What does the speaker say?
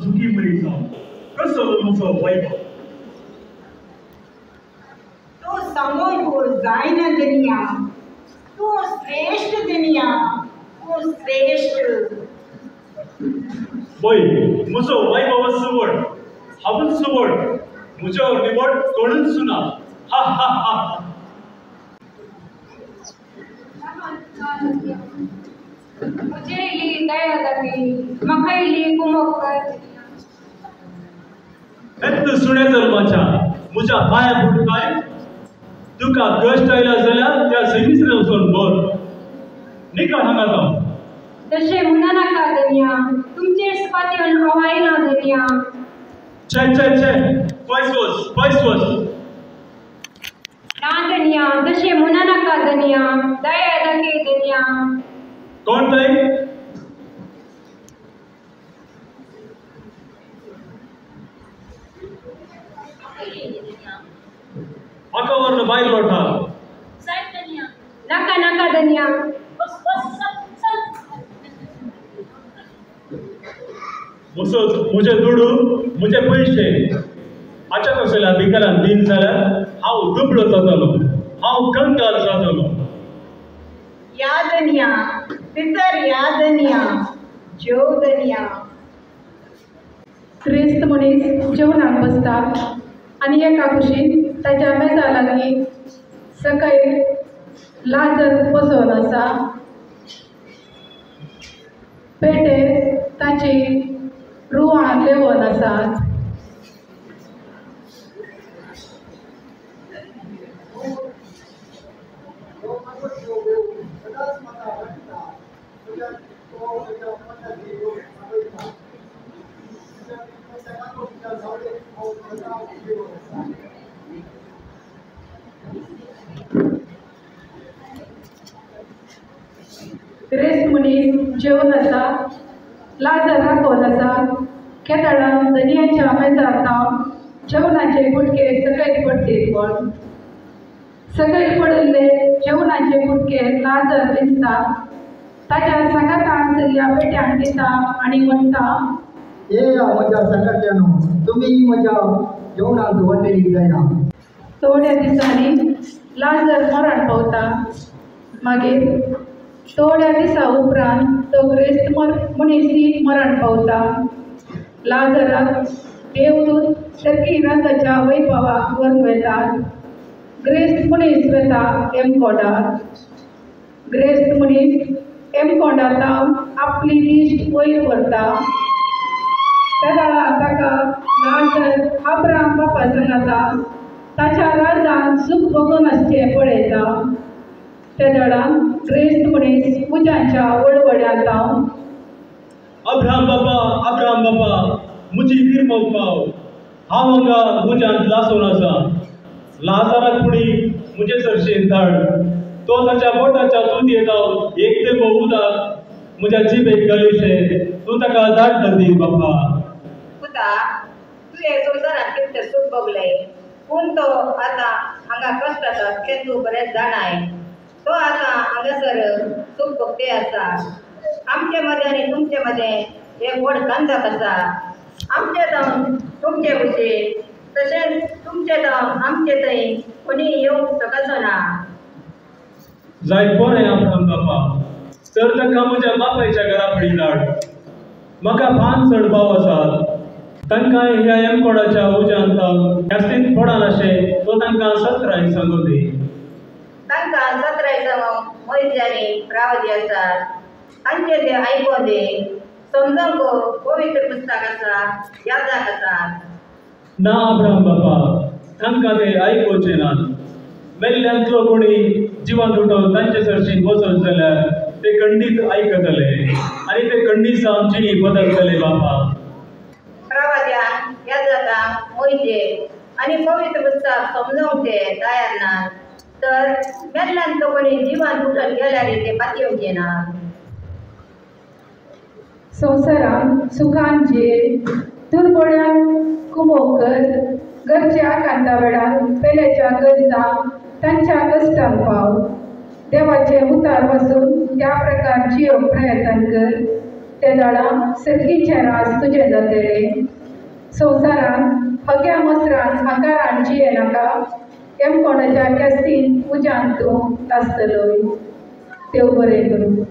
सुखी मनीस हांव. कसो म्हजो वैभव. तूं सांगूंक जायना धनिया, तूं श्रेश्ठ धनिया, तूं श्रेश्ठ. पळय म्हजो वैभव सुवड, हांवूच सुवड, म्हज्या निवड कोणूच ना. हा हा हा. मुझे इली दया दाखय, म्हाका इली कुमक कर. येत्त सुण्या जल्माच्या म्हज्या पांया पडूं काय? तुका कश्ट आयला जाल्यार त्या सैमिसरे वचून भर. निकळ हांगा जावन. तशें म्हणा नाका धनिया, तुमचेर पातयेवन हांव आयलां धनिया. छे छे छे, पयस वच, पयस वच. ना धनिया, तशें म्हणा नाका धनिया, दया दाखय धनिया. कोण थंय? म्हाका व्हरून भायर लोटा. नाका नाका धनिया. म्हजे दुडू, म्हजे पयशे हाच्या कसल्या भिकारान दीन जाल्यार हांव दुबळो जातलो, हांव कंगाल जातलो. या धनिया, भितर या धनिया, जेव धनिया. क्रिस्त मनीस जेवणाक बसता आनी एका कुशीन ताच्या मेजा लागीं सकयल लाजर बसोवन आसा. पेटेर ताची रुवां लेवोन आसात. क्रिस्त मनीस जेवन आसा, लाजर राखोवन आसा. केदळान धनियाच्या मेजार तावन जेवणाचे गुटके सकयल पडटीत. पण सकयल पडिल्ले जेवणाचे गुटके लाजर दिसता. ताच्या सांगाता आशिल्ल्या पेट्यांक दिता आनी म्हणटा, येया म्हज्या सांगात्यानो, तुमी म्हज्या जेवणांत वांटेली जाया. थोड्या दिसांनी लाजर मरण पावता. मागीर थोड्या दिसा उपरांत तो क्रिस्त मनीस मरण पावता. लाजराक देवदूत सरकी राजाच्या वैभवाक व्हरून वेतात. ग्रेस्त मनीस वेता एमकोंडार. ग्रेस्त मनीस एमकोंडार तावन आपली दिश्ट वयर व्हरता. तेदळा ताका लाजर अब्राहम बापा सांगाता ताच्या राजान सूख भोगून आसचें पळयता. तेदळा क्रिस्त मनीस उज्याच्या वळवळ्यांत तावन, अब्राहम बापा, अब्राहम बापा, म्हजी किरमक पाव. हांव हांगा उज्यांत लासून आसा. लाजराक पुणी म्हजे सरशेन धाड. तो ताच्या बोटाच्या तुतयेक एक तेंबो उदक म्हज्या जिबेक घालिशें. तूं ताका धाड दी बापा. पुता, तुवें संवसारांत कितलें सूख भोगलें, पूण तो आतां हांगा कश्ट आसात तें तूं बरेंच जाणाय. तो आतां हांगासर सूख भोगते आसा. आमचे मदें आनी तुमचे मदें एक व्हड कंदक आसा. आमचे जावन तुमचे भशेन, तशेंच तुमचे जावन आमचे थंय कोणी येवंक शकचो ना. जायत बरें अब्राहम बापा, तर ताका म्हज्या बापायच्या घरा कडेन धाड. म्हाका 5 चड भाव आसात. तांकां ह्या एमकोडाच्या उज्यांत ख्यास्तींत पडनाशें तो तांकां सत्राय सांगू दी. तांकां सत्राय सांगूंक मोयजे आनी प्रावदी आसात. तांचे ते आयकों दी, समजूंक पवित्र पुस्तक आसा, यादाक आसा. ना अब्राहम बापा, तांकां ते आयकुचें नात. मेल्ल्यांतलो कोणी जिवन उठोवन तांचे सरशीन वचत जाल्यार ते खंडीत आयकतले आनी ते खंडीत जावन जिणी बदलतले बापा. प्रवाद्यांक, याजकांक, मोयजे आनी पवित्र पुस्तक समजूंक ते तयार नात, तर मेल्ल्यांतलो कोणी जिवन उठून गेल्यार ते पातयेवचे ना. संवसारांत सुखान जिये, दुर्बोळ्यांक कुमोक कर, घरच्या कांता वेळार पेल्याच्या गरजा तांच्या कश्टान पाव. देवाचे उतार वाचून त्या प्रकार जियोंक प्रयत्न कर. ते दाडा सर्गीचें राज तुजें जातलें. संवसारांत हग्या मसरान आकारान जिये नाका एम कोणाच्या केस्तीन उज्यान तूं आसतलोय. देव बरें करूं.